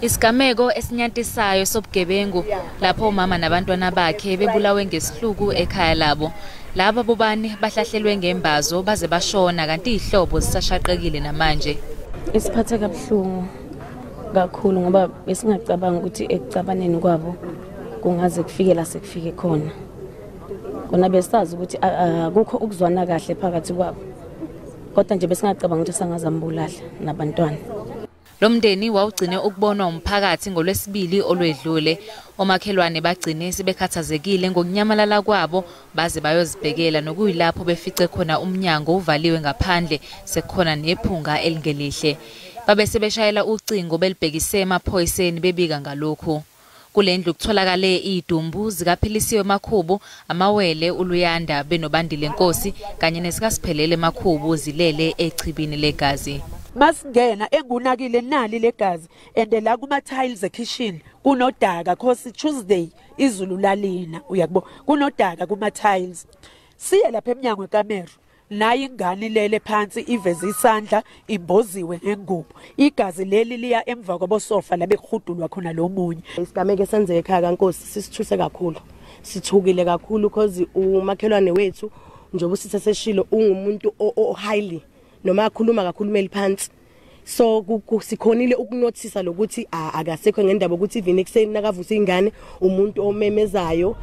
Isigameko esinyantisayo sobugebengu lapho umama nabantwana bakhe bebulawe ngesihluku ekhaya labo. Laba bobani bahlahlelwe ngembazo baze bashona kanti ihlobo zisashaqekile namanje. Isiphathe kabuhlungu kakhulu ngoba besingacabanga ukuthi ekucabaneni kwabo kungaze kufike la sekufike khona. Kona besazi ukuthi akukho ukuzwana kahle phakathi kwabo. Kodwa nje besingacabanga ukuthi sangazambulala nabantwana. Lo mndeni wawugcine ukubonwa umphakathi ngolwesibili olwedlule. Omakhelwane bagcine sebekhathazekile ngokunyamalala kwabo baze bayozibhekela nokuyilapho befice khona umnyango uvaliwe ngaphandle sekukhona nephunga elingelihle. Babe sebeshayela ucingo belibhekise emaphoyiseni bebika ngalokhu. Kule ndlu kutholakale idumbu zikaPhilisiwe Makhubu, amawele uLuyanda benoBandile Nkosi kanye nesikaSiphelele Makhubu zilele echibini legazi. Masingena engunakile nali legazi and la kuma tiles ekitchen kunodaka cause Tuesday izulu lalina uyakubo kunodaka kuma tiles. Siye lapha eminyango ekamero nayi ingane lele phansi iveze isandla imboziwe ngengubo, igazi leli liya emva kwabosofa la bekuhudulwa khona lo munye. Isigameko esenzeke ekhaya kaNkosi sisithuse kakhulu, sithukile kakhulu cause umakhelwane wethu njengoba siseseshilo ungumuntu o highly noma akhuluma kakhulumeli phansi, so sikhonile ukunothisa lokuthi akasekho ngendaba ukuthi even ekseni nakavusa ingane umuntu omemezayo.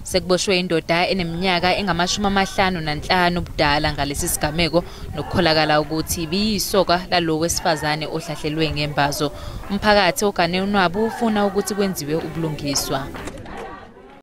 Sekuboshwe indoda eneminyaka engama-55 ubudala ngalesi sigameko nokukholakala ukuthi ibiyisoka lalo wesifazane ohlahlelwe ngembazo. Umphakathi ogane unwabu ufuna ukuthi kwenziwe ubulungiswa.